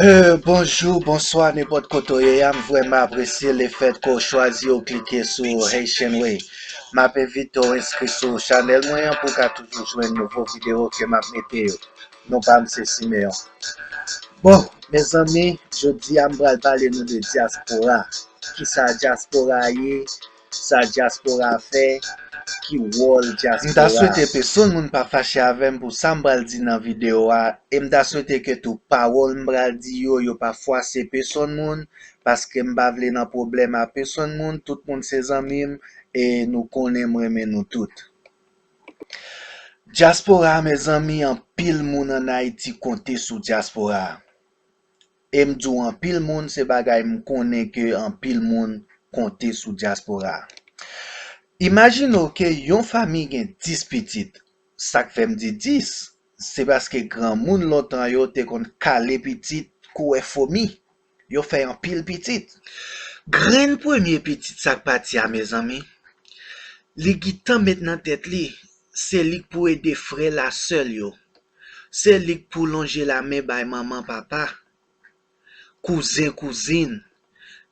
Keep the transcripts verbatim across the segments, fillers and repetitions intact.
Euh, bonjou, bonswa, nenpòt kote w ye a, m vrèman apresye lefèt ke w chwazi w klike sou Haitian Way. M ap envite w enskri sou chanèl mwen an pou w ka toujou jwenn nouvo videyo ke m ap mete yo. Non pa m se Simeon. Bon, mezanmi, jodi a m pral pale nou de dyaspora. Kisa dyaspora ye? Sa dyaspora fè? Ki wòl dyaspora? M ta swete pesonn moun pa fache avè m pou sa m pral di nan videyo a, e m ta swete ke tou pawòl m pral di yo, yo pa fwase pesonn moun, paske m pa vle nan pwoblèm a pesonn moun, tout moun se zanmi m, e nou konnen m renmen nou tout. Dyaspora, mezanmi, anpil moun ann Ayiti konte sou dyaspora. E m di w anpil moun, se bagay m konnen ke anpil moun konte sou dyaspora. Imajine w ke yon fanmi gen dis pitit. Sa k fè m di dis, se paske granmoun lontan yo te konn kale pitit koulè fomi. Yo fè anpil pitit. Grenn premye pitit sa k pati a, mezanmi, li gentan met nan tèt li, se li k pou ede frè l a sè l yo. Se li k pou lonje lamen bay manman, papa, kouzen, kouzin.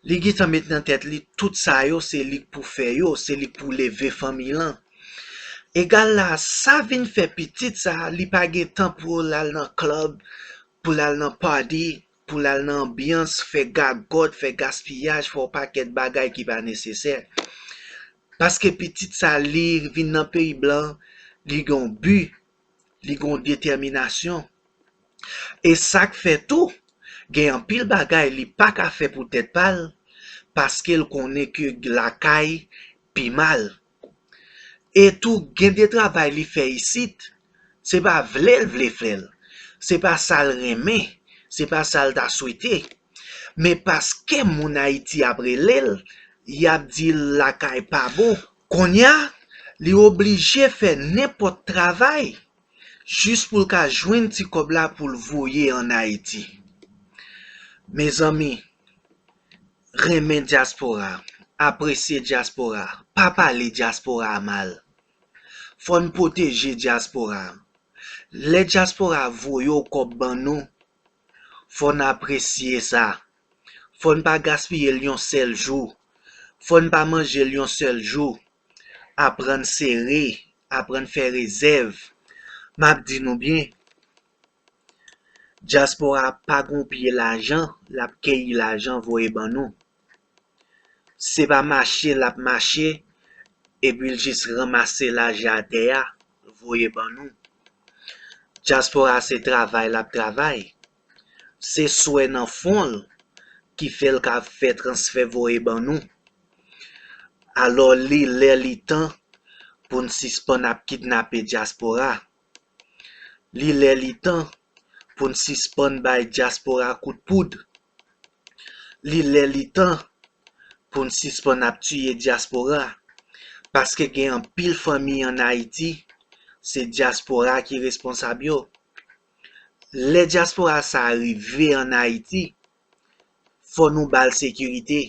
Li gentan met nan tèt li tout sa yo, se li k pou fè yo, se li k pou leve fanmi lan. Egal la, sa vin fè pitit sa, li pa gen tan pou l al nan club, pou l al nan party, pou l al nan anbyans, fè gagòt, fè gaspiyaj, fè yon pakèt bagay ki pa nesesè. Paske pitit sa, li vin nan peyi blan, li gen yon bi, li gen yon detèminasyon. E sa k fè tou, gen anpil bagay li pa ka fè pou tèt pa l, paske l konnen ke lakay pi mal. E tou, gen de travay li fè isit, se pa vle l vle fè l. Se pa sa l renmen, se pa sa l ta swete. Men paske moun Ayiti ap rele l, y ap di l lakay pa bon. Kounye a, li oblije fè nenpòt travay jis pou l ka jwenn ti kòb la pou l voye ann Ayiti. Mezanmi, renmen dyaspora, apresye dyaspora, pa pale dyaspora a mal. Fò n pwoteje dyaspora. Lè dyaspora voye yon kòb ban nou, fò n apresye sa. Fò n pa gaspiye l yon sèl jou. Fò n pa manje l yon sèl jou. Aprann sere, aprann fè rezèv. M ap di nou byen, dyaspora pa gon pye lajan, l ap keyi lajan voye ban nou. Se pa mache l ap mache, epi l jis ranmase lajan atè a, voye ban nou. Dyaspora se travay l ap travay. Se swè nan fwon l ki fè l ka fè transfè voye ban nou. Alò, li lè li tan pou n sispann ap kidnape dyaspora. Li lè li tan pou n sispann bay dyaspora kout poud. Li lè li tan pou n sispann ap tiye dyaspora. Paske gen anpil fanmi ann Ayiti, se dyaspora ki responsab yo. Lè dyaspora sa a rive ann Ayiti, fò nou ba l sekirite.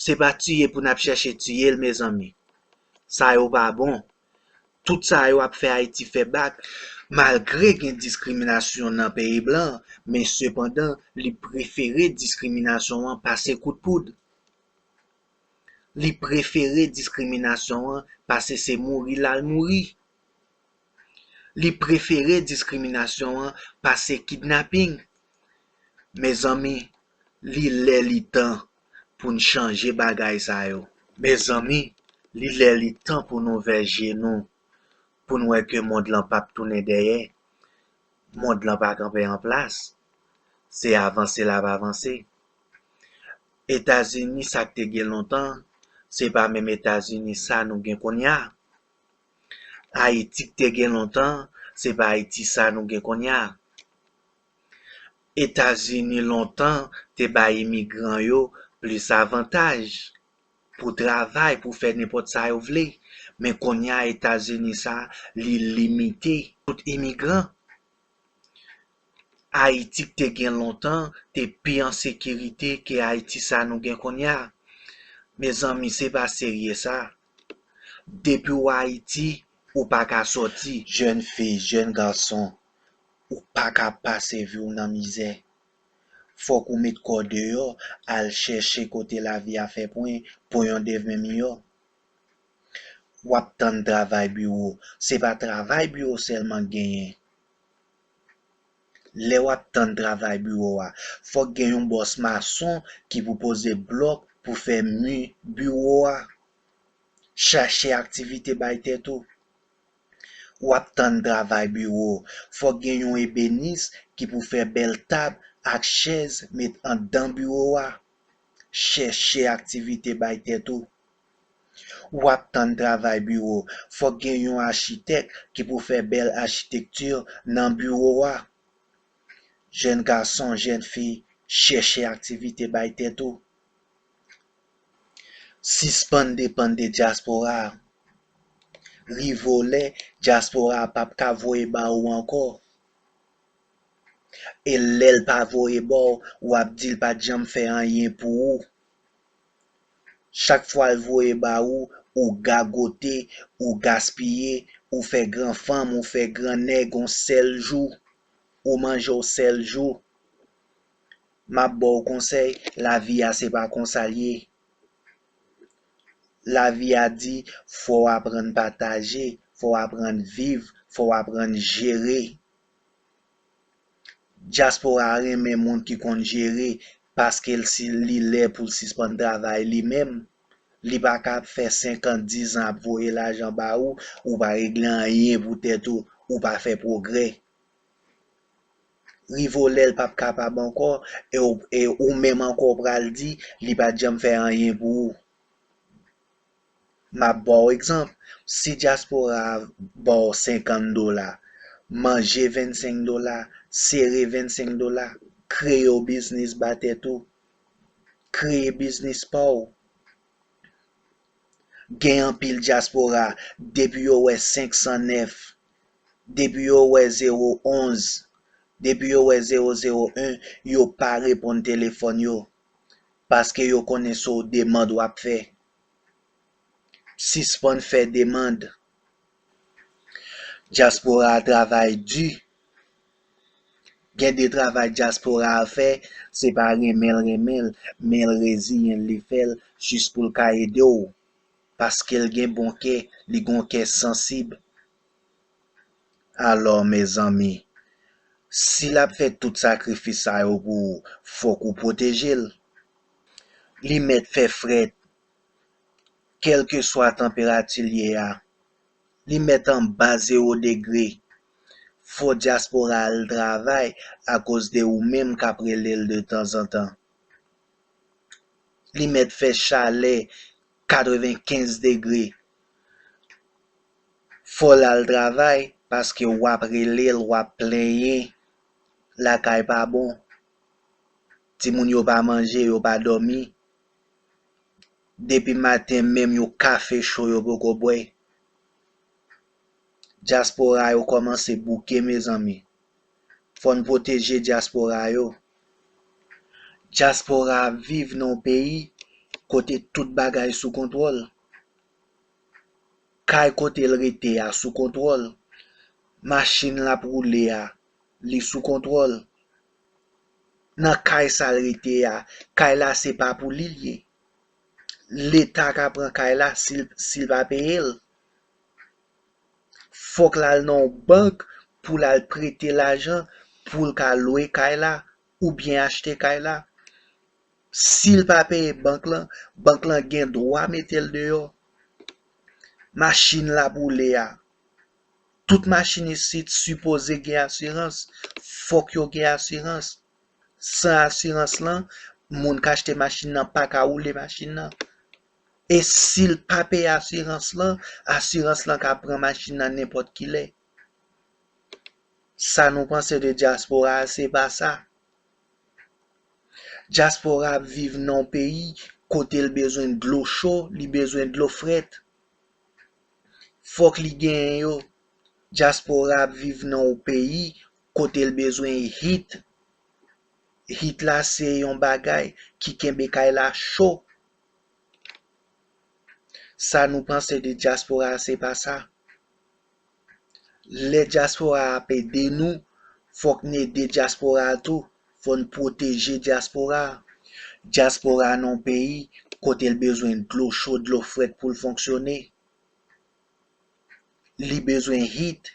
Se pa tiye pou n ap chèche tiye l, mezanmi. Sa yo pa bon. Tout sa yo ap fè Ayiti fè bak. Malgre gen diskriminasyon nan peyi blan, men sepandan, li prefere diskriminasyon an pase kout poud. Li prefere diskriminasyon an pase se mouri l al mouri. Li prefere diskriminasyon an pase kidnaping. Mezanmi, li lè li tan pou n chanje bagay sa yo. Mezanmi, li lè li tan pou n ouvè je nou, pou n wè ke mond lan p ap tounen dèyè. Mond lan pa kanpe an plas. Se avanse l ap avanse. Etazini, sa k te gen lontan, se pa menm Etazini sa nou gen kounye a. Ayiti k te gen lontan, se pa Ayiti sa nou gen kounye a. Etazini lontan te bay imigran yo plis avantaj pou travay, pou fè nenpòt sa yo vle. Men kounye a, Etazini sa, li limite tout imigran. Ayiti k te gen lontan te pi an sekirite ke Ayiti sa nou gen kounye a. Mezanmi, se pa serye sa. Depi w Ayiti, ou pa ka sòti. Jèn fi, jèn gason, ou pa ka pase vi w nan mizè. Fòk ou met kò deyò, al chèche kote lavi a fè pwen pou yon demen miyò. W ap tann travay biwo. Se pa travay biwo sèlman k genyen. Lè w ap tann travay biwo a, fòk gen yon bòs mason ki pou poze blòk pou fè mi biwo a. Chache aktivite bay tèt ou. W ap tann travay biwo. Fòk gen yon ebenis ki pou fè bèl tab ak chèz met anndan biwo a. Chèche aktivite bay tèt ou. W ap tann travay biwo. Fòk gen yon achitèk ki pou fè bèl achitekti nan biwo a. Jèn gason, jèn fi, chèche aktivite bay tèt ou. Sispann depann de dyaspora a. Rive yon lè, dyaspora a p ap ka voye ba ou ankò. E lè l pa voye ba w, w ap di l pa t janm fè anyen pou ou. Chak fwa l voye ba ou, ou gagote, ou gaspiye, ou fè gran fanm, ou fè gran nèg yon sèl jou, ou manje yon sèl jou. M ap ba w konsèy, lavi a se pa konsa l ye. Lavi a di, fò w aprann pataje, fò w aprann viv, fò w aprann jere. Dyaspora a renmen moun ki konn jere, paske l si, li lè pou l sispann travay li menm. Li pa ka ap fè senk an, diz an ap voye lajan ba ou, ou pa regle anyen pou tèt ou, ou pa fè pwogrè. Rive yon lè l p ap kapab ankò, e w, e ou menm ankò w pral di, li pa t janm fè anyen pou ou. M ap ba w egzanp, si dyaspora a ba w senkant dola, manje vennsenk dola, sere vennsenk dola, kreye w biznis ba tèt ou, kreye biznis pa w. Gen anpil dyaspora, depi yo wè senk san nèf, depi yo wè zewo onz, depi yo wè zewo zewo en, yo pa reponn telefòn yo, paske yo konnen se yon demann w ap fè. Sispann fè demann. Dyaspora a travay di. Gen de travay dyaspora a fè, se pa renmen l renmen l, men l reziyen l, li fè l jis pou l ka ede w. Paske l gen bon kè, li gen yon kè sansib. Alò, mezanmi, si l ap fè tout sakrifis sa yo pou ou, fòk ou pwoteje l. Li mèt fè frèt, kèlkeswa tanperati l ye a. Li mèt anba zewo degre. Fò dyaspora a al travay akoz de ou menm k ap rele l de tanzantan. Li mèt fè chalè katrevenkenz degre. Fò l al travay paske w ap rele l, w ap plenyen. Lakay pa bon. Timoun yo pa manje, yo pa dòmi. Depi maten menm yon kafe cho yo poko bwè. Dyaspora yo kòmanse bouke, mezanmi. Fò n pwoteje dyaspora yo. Dyaspora ap viv nan yon peyi kote tout bagay sou kontwòl. Kay kote l rete a sou kontwòl. Machin l ap woule a, li sou kontwòl. Nan kay sa l rete a, kay la se pa pou li l ye. Leta ka pran kay la si l, si l pa peye l. Fòk l al nan yon bank pou l al prete lajan pou l ka lwe kay la oubyen achte kay la. Si l pa peye bank lan, bank lan gen dwa mete l deyò. Machin l ap woule a. Tout machin isit sipoze gen asirans. Fòk yo gen asirans. San asirans lan, moun k achte machin nan pa ka woule machin nan. E si l pa peye asirans lan, asirans lan ka pran machin nan nenpòt ki lè. Sa nou panse de dyaspora a, se pa sa. Dyaspora ap viv nan yon peyi kote l bezwen dlo cho, li bezwen dlo frèt. Fòk li genyen yo. Dyaspora ap viv nan yon peyi kote l bezwen hit. Hit la se yon bagay ki kenbe kay la cho. Sa nou panse de dyaspora a, se pa sa. Lè dyaspora a ap ede nou, fòk n ede dyaspora a tou. Fò n pwoteje dyaspora. Dyaspora nan yon peyi kote l bezwen dlo cho, dlo frèt pou l fonksyone. Li bezwen hit.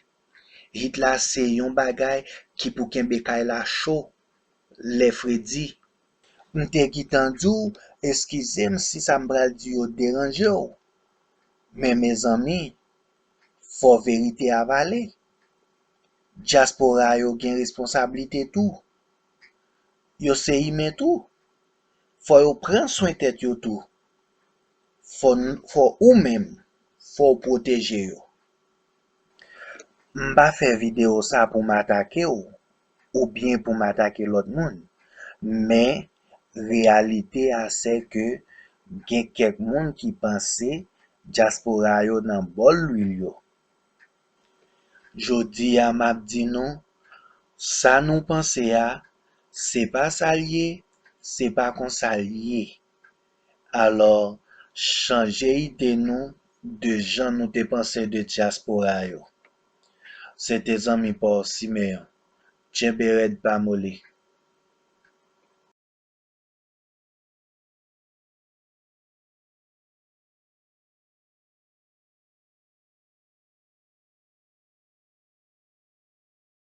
Hit la se yon bagay ki pou kenbe kay la cho lè fredi. M te gentan di w, eskize m si sa m pral di yo deranje w. Men mezanmi, fò verite a vale. Dyaspora yo gen responsablite tou. Yo se imen tou. Fò yo pran swen tèt yo tou. Fò, fò ou menm, fò w pwoteje yo. M pa fè videyo sa pou m atake w, oubyen pou m atake lòt moun. Men, reyalite a se ke gen kèk moun ki panse dyaspora yo nan bòl lwil yo. Jodi a, m ap di nou, sa nou panse a, se pa sa l ye, se pa konsa l ye. Alò, chanje ide nou de jan nou te panse de dyaspora yo. Se te zanmi pa w Simeyon. Tyenbe rèd, pa moli.